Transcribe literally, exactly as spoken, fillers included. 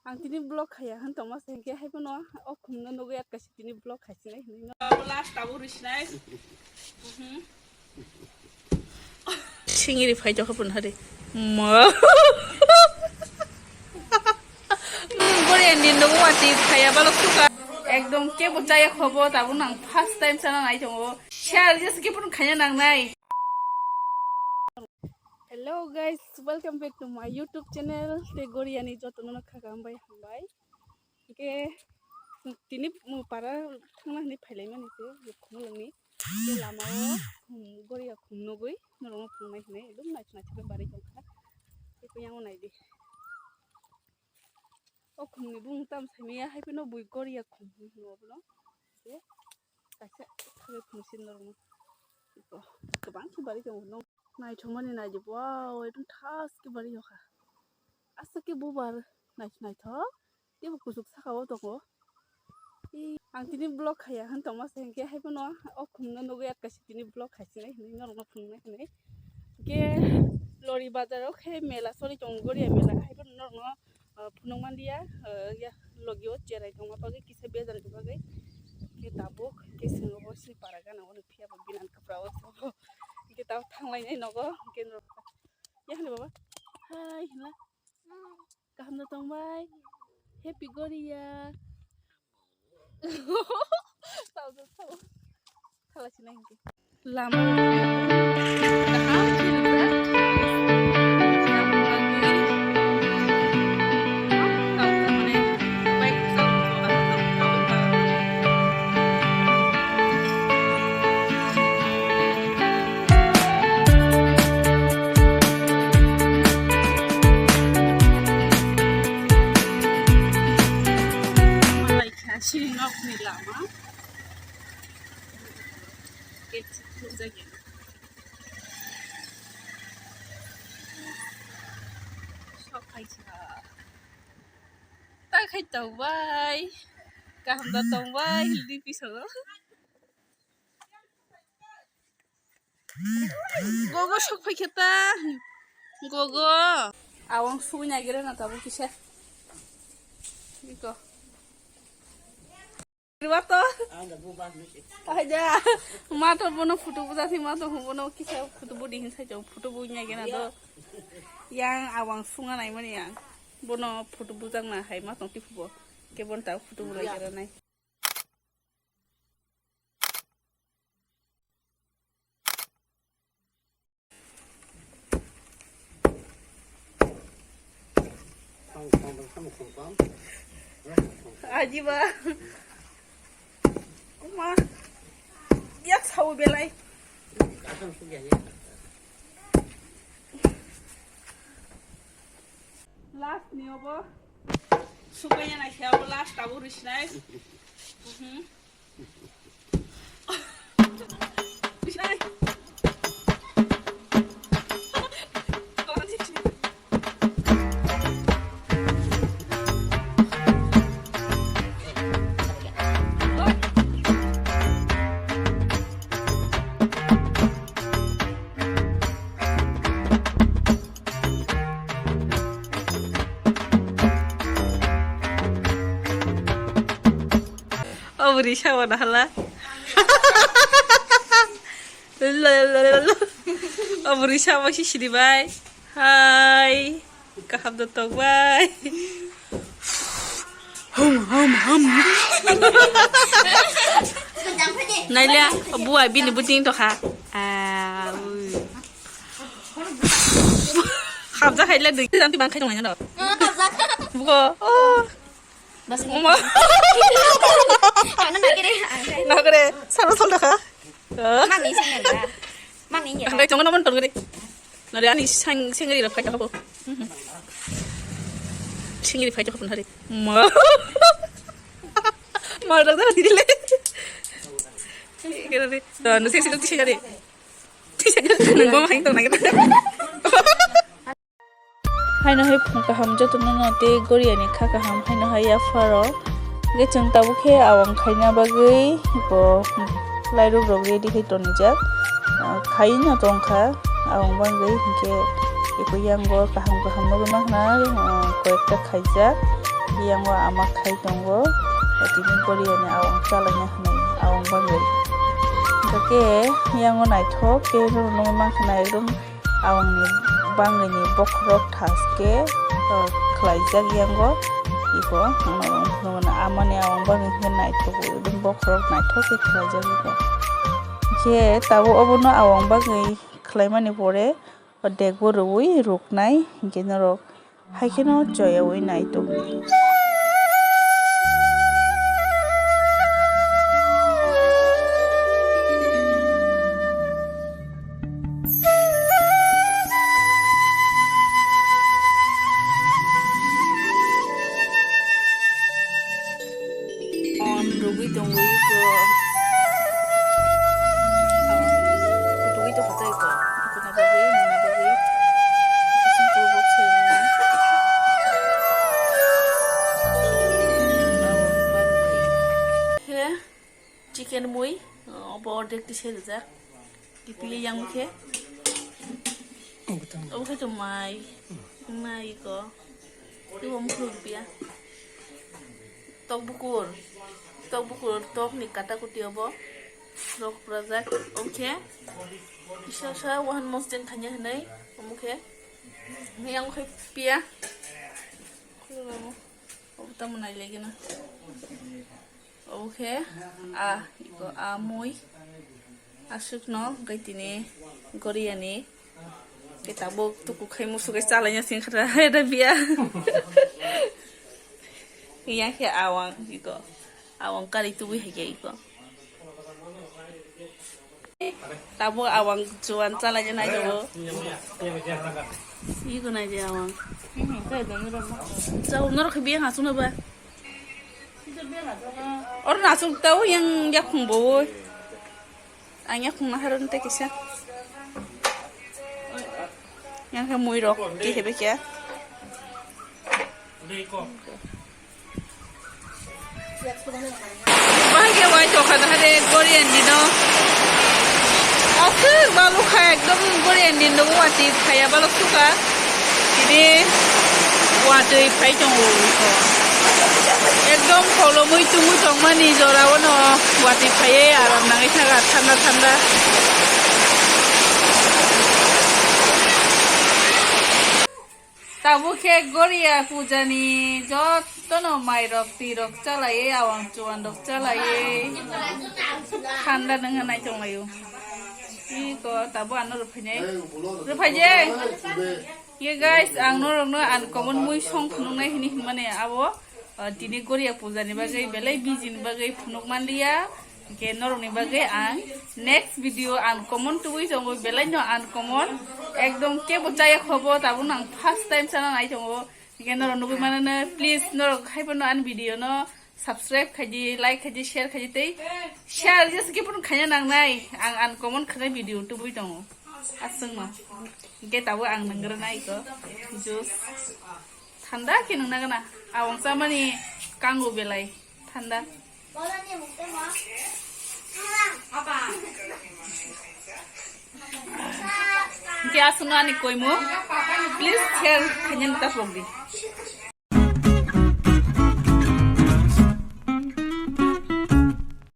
Ang tini vlog khaya hwn tongma se hwnkhe hai phano o khumno nugwi atka si tini vlog khaisinai hwnwi no. Last abo rwsinai. Singiri phai tokha phun hari. Ma. Boriani nugwi mati khaya balok suka. Ekdom kebo chaya khobo tabuk nang first time sana nai tongo. Share just kebo khaya nang nai. Hello guys, welcome back to my YouTube channel. Te Goriani jotono no khakam bai hambai. Hingke tini para thangna hwnwi phailaimani se, je khumulwngni. Te lamao khum, Goria khum nugwi norokno phunuknai hwnwi ekdom naithok naithok khe barwi tongkha. Tei khe yang naidi. O khumni bumung tamo saimanya, hai phano bui Goria khum hwnwi hino abono. Tei kaisa thagwi phunuksin norokno. Iko kwbang khe barwi tongo, naithokmani naidi, wow, ekdom thas khe barwi tongkha. Aswk khe bubar naithok naithok. Teibo kuchuk saka o tongo. Ee, ang tini vlog khaya hwn tongma se hwnkhe hai phano o khumno nugwi atka si tini vlog khaisinai hwnwi norokno phunuknai hwnwi. Hwnkhe Lori bazar o khe mela choli tongo, Goria mela, hai phano norokno, ah, phunuk manliya, ah, ya, logi o cherai tongma bagwi kisa bejani bagwi. Hwnkhe tabuk hwnkhe swngo bo sini para gana o phiya bo binan kwpra o tongo. Hwnkhe tabuk thanglainai nogo, hwnkhe norok, ya hwnwi baba? Hai hwnla. Kaham no tongbai. Happy Goria. Tau, tau, tau. Khala sina hingke. Lama. Kaham sina. Malaikha sini nokni lama. Gate thukjak ya. Sok khaisa. Ta khai tongbai. Kaham da tongbai, hildi pisogo. Gogo sok phai khe ta. Gogo. Awang sugui nai gere na tabuk kisa. Iko. Riba to. Aja. Ma to bono photo buja si ma to bono kisa photo budi hin sai jong photo bu nai gere na do. Yang awang sunga nai mani yang. Bono photo bujang na hai ma tong tipu bo. Ke bon ta photo bu lai gere nai. Ajiba. Uma. Yak sao belai. Last ni obo. Sukaiya nai khe obo last abo rwsinai. Mhm. Rwsinai. Obori sawana hala. Obori sawa si sidi bai. Hai. Kaham da tong bai. Hum, hum, hum. Naile, buai bini buting to kha. Ah, ui. Hamjak hai le dui jang ti bang khai tong nai no. Buko. Oh. Bas. Uma. Ano nagere. Nagere. Saro sol da kha. Mami sengeri. Mami ya. Ang kai chong no mon tong gere. Nare ani sang sengeri rap kai ta bo. Sengeri phai ta ko nare. Ma. Ma da da dile. Kira de. Da no sengeri sengeri. Nang bo mai tong nai. Haino hai phung kaham jotono no tei Goriani kha kaham haino hai yapharo. Hingke chwng tabuk khe awang khaina bagwi bo lairok rok ready khai tonijak. Ah, khai no tongkha awang bagwi hingke eko yango kaham kaham nogwi mankhana, ah, koyekta khaijak. Yango ama khai tongo, tini Koreani awang chalaina hinwi awang bangwi. Hwnkhe yango naithok khe nukgwi mankha na ekdom awangni bangwini bokhorok thaske khlaijak yango. Iko amani awang bangwi hwnkhe naithok ekdom bokhorok naithok khe khlaijak iko. Khe tabuk obono awang bangwi khlaimani pore o degbo rwui ruknai, hinkhe norok hai kheno choyaui nai tongdi. On rwgwi tongwi ko. Kutukwi tongkha tei ko. Kuna bagwi, muna bagwi. Simple box hai mano. He, chicken mui, obo ordek tisai rijak. Tipili yang khe. Obo khe to mai. Mai ko. Ibo mukhu rupia. Tok bukur. Tok bukur, tok ni kata kuti obo. Rok rajak. Obo khe. Kisa sa wahan mosjeng thanya hinai. Obo khe. Yang khe pia. Obo tamo nai lagi na. Obo khe a, iko a mui aswkno hwnkhe tini Koreani khe tabuk tuku khai musu khai chalaina sing khata hai da biya. Yang khe awang iko awang kari tubui hai khe iko. Tabuk awang chuan chalaina nai jago. Iko nai je awang. Chau norok khe biya hasung na ba. Oro nasung tau yang yakhung bo. Ang yakhung na haron te kisa. Yang khe mui rok ki hebe kya. Bahai khe wai tokha da hare Korean dino. Aswk balu kha ekdom Korean dino watwi phaiya balok sukha. Tini watwi phai tongo. Ekdom kolomwi tungwi tongmani jora o no watwi phaiwi aram nangwi thangkha thanda thanda. Tabuk khe Goria puja ni jotono mai rok twi rok chalaiwi, awang chuan rok chalaiwi thanda nungya nai tonglaio. Iko tabuk ano rwphainai. Rwphaije. Ye guys, ang norokno uncommon mui song phunuknai hini hinmani abo. O, tini Goria puja ni bagwi belai busy ni bagwi phunuk manliya. Hwnkhe norokni bagwi ang next video uncommon tubui tongo, belai no uncommon. Ekdom kebo chaya khobo, tabuk nang first time chana nai tongo. Hwnkhe norok nugui mano no, please norok hai phano ani video no subscribe khaidi, like khaidi, share khaidi tei share just khe phano khaina nangnai. Ang uncommon khanai video tubui tongo. Aswkno. Hwnkhe tabuk ang nangranai ko juice. Thanda khe nungna gana. Awang chamani kango belai. Thanda. Hwnkhe aswkno ani koimu. Please share khaina ta pokdi.